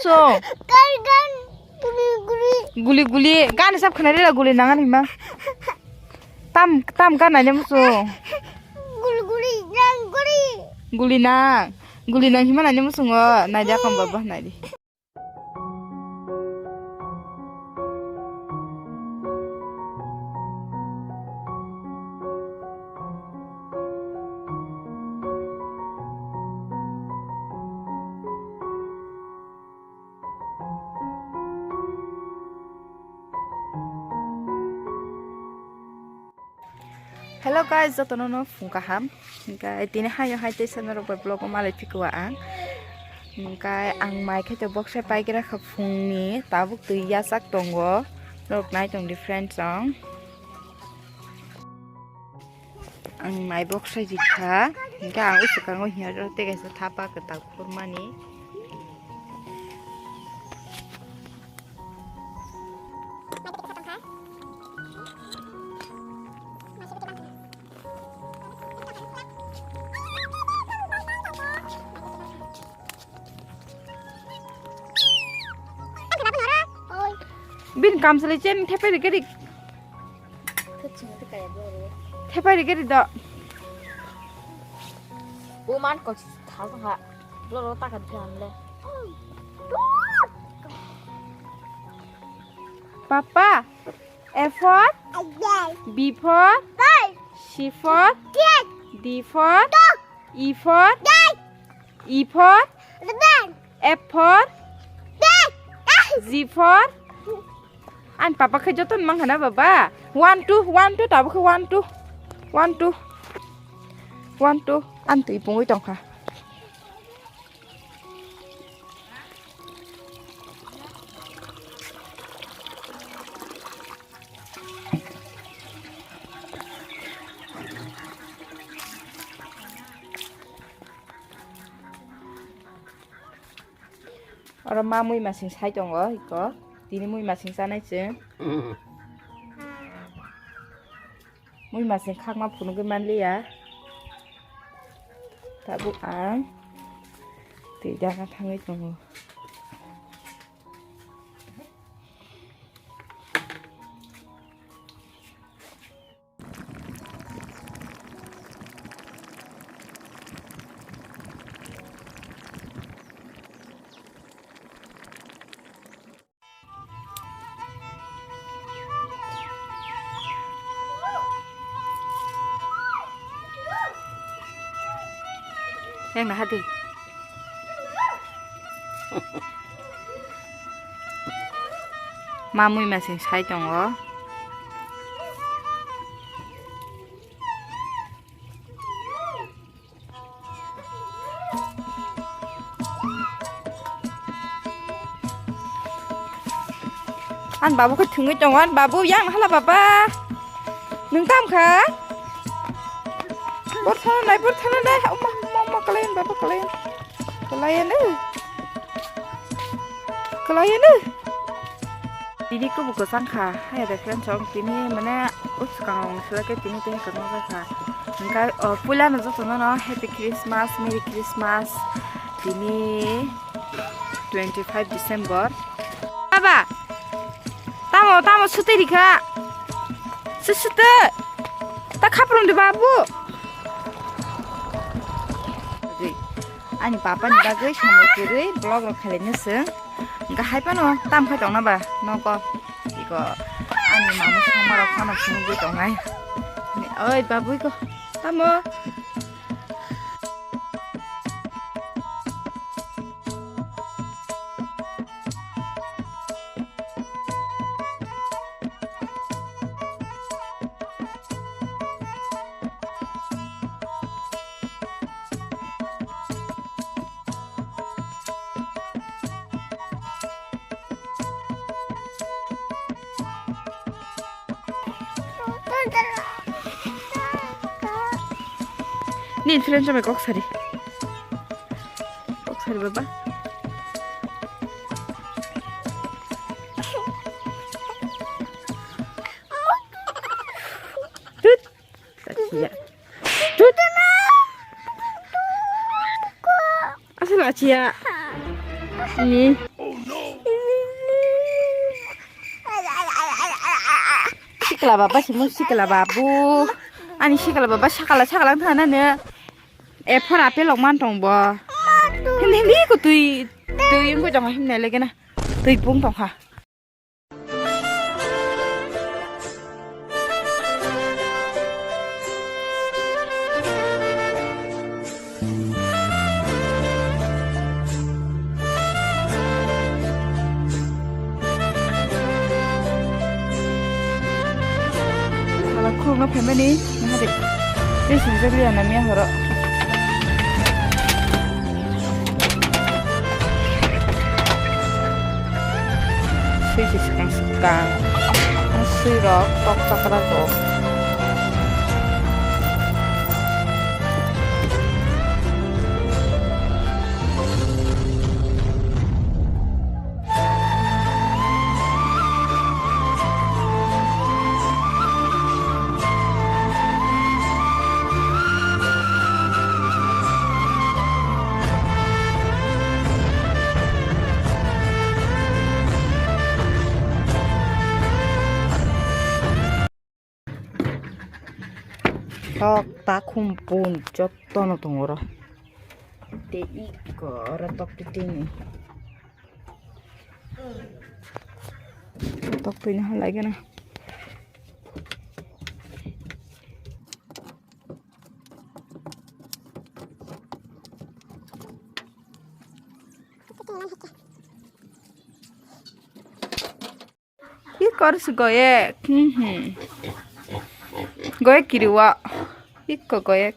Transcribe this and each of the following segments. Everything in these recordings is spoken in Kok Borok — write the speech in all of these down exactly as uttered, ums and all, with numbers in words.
So. Gan, gan, guli, guli. Guli, guli. Gan sab khna rila guli nangan hima. Tam, tam gan nanya muso. Guli, guli, nang, guli. Guli nang. Guli nang hima nanya muso ngo. Nai dia kam baba nai di. Hello guys, jotono no phung kaham. Hingke tini hayo hai tei sana rok bai vlog o malai phikwa ang. Hingke ang mai khe to boksai paigra kha phungni, tabuk twi yachak tongo. Norok nai tong di friends song. Ang mai boksai jikha. Hingke ang usukang o hiya tei kaisa thapa kwtal khurmani. Bin kamsali chen thepai rikhe rik. Thepai rikhe rik do. Bo man ko thal tongkha. Blo ro ta kan phe anle. Papa, A for? B for? C for? D for? E for? E for? F for? G for? Ani papa khe joto mang khana baba. One, two, one, two, tabuk khe one, two. One, two. One, two. Ani twi pungwi tongkha. Oro ma mui masing sai tongo iko. Tini mui masing chanai chwng. Mui masing khakma phunugwi manliya. Tabuk ang twi dana thangwi tongo. Yang nah hati. Ma mui masing sai tongo. An babu khe thwngwi tongo, an babu yang hala baba. Nwng tam kha? Bor thana nai, bor thana nai. Oma, oma, oma, kalayan baba, kalayan. Kalayan, eh. Kalayan, eh. Tini kubu kwchang kha, hai de friends, ang tini mane uskang rong sila khe tini tini kwchang kha. Hingkhe, o, puila no joto no no Happy Christmas, Merry Christmas. Tini twenty five December. Baba, tamo, tamo sutwi rikha. Su-, sutwi. Ta khaprum de babu. Ani papa ni bagwi samung kwrwi vlog rok khailai no chwng. Hingke hai phano tam khai tongna ba nogo. Iko ani mama sama rok phano phunugwi tongnai. Oi babu iko tamo. Ni friend sama kok sari. Kok sari baba. Tut. Tut. Asal achi ya. Ni. Sikla baba, simu sikla babu. Ani sikla baba sakala sakala thana ne. E phone apel lok man tong bo. Hindi hindi ko tui tui yung ko jong him ne lege na. Tui pung tong ha. Sala khulukno phaimani, nahade. Tei swijak liya na miya horo. Swi se swkang swkang. Swi rok tok tok rok. Tok takhum pun jotto no tongo oro. Tei iko oro tok twi tini. Tok twi no halai gana. Hi kor si goyek. Hmm, hmm. Goyek kiriwa. Ikko goyek.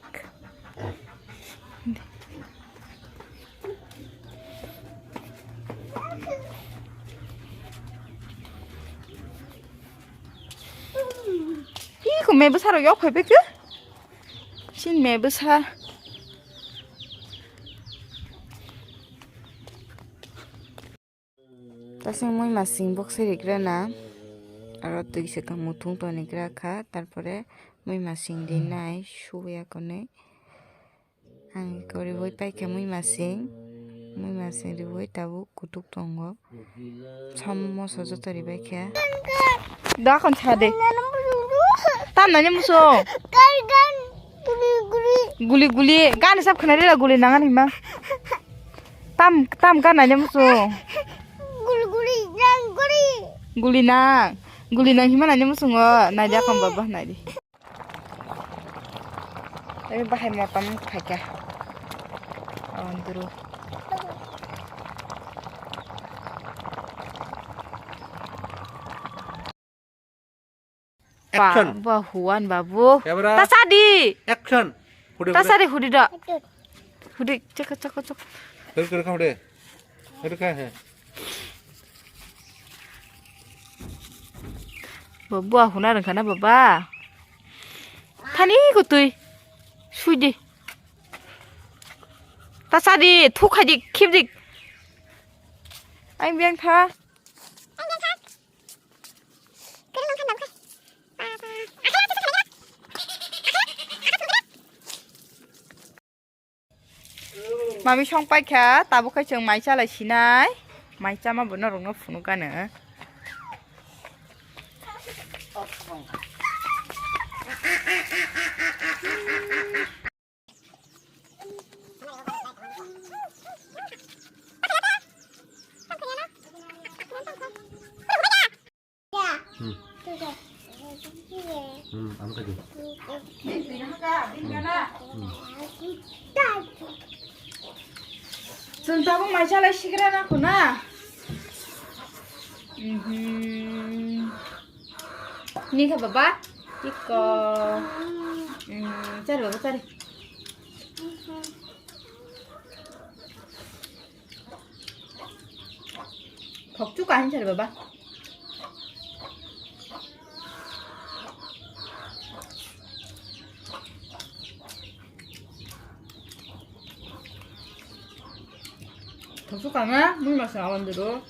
Ih, ko me bwsa rok yok phai bwkhe. Sin me bwsa. Tasing mui masing bok se rigra na. Aro twi se ka muthung toni gra kha. Tarpore mui masing rinai suya konwi. Ang iko riwi paikha mui masing, mui masing riwi tabuk kutuk tongo. Samoso joto ribaikha. Dakon sa de. Tam nanya muso. Guli guli. Gani sab khna rila guli nangan hima. Tam tam gan nanya muso. Guli guli nang guli. Guli nang. Guli nang hima nanya musungo. Nai dakon baba nai di. Tei bahai motom phaikha. Awan duru. Action. Ba, ba huan babu. Camera. Tasadi. Action. Hude, hude. Tasadi hudi da. Hudi, cek, cek, cek. Kiri, kiri, kiri. Kiri, kiri, he. Babu, a huna rwngkha na baba. Thani ko twi. Sui di. Ta sa di, thuk khai di, khip di. Ang beng tha. Mami song paikha, tabuk khai chwng mai chalai sinai. Mai chama bo norokno phunuk gana. Hmm. Hmm, ang kadi. Hmm. Chwng tabuk mai chalai sigra na khuna. Mhm. Ni kha baba. Iko. Hmm, chari baba chari. Thok chu kahin chari baba. Thok chu kanga mui masa awan duro.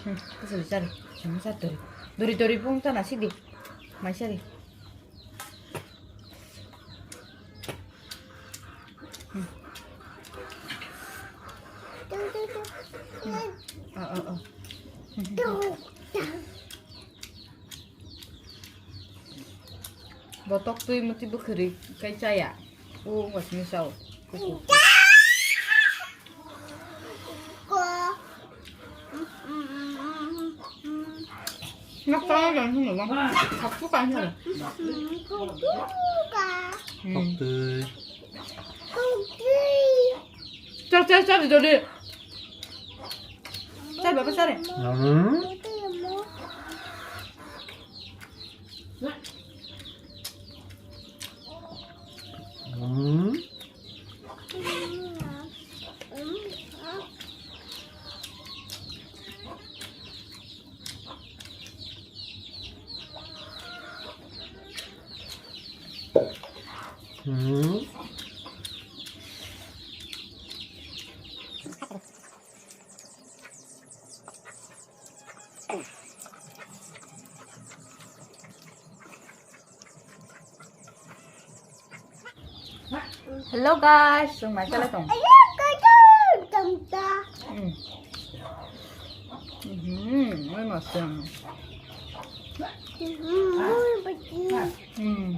Hmm, kasih cari, sama satu. Duri duri pun tanah sih di. Mai sari. Kotok twi muti bwkhwrwi kai chaya. O wngkha simi sao. Nok tara jan hwnwi bang. Thok tu kan hwnwi. Thok twi. Chal, chal, chal, jodi. Chal, baba, chal. Hmm. Hmm. Hmm. Hello guys, chwng mai chalai tong. Hmm. Hmm, mai ma chwng. Hmm.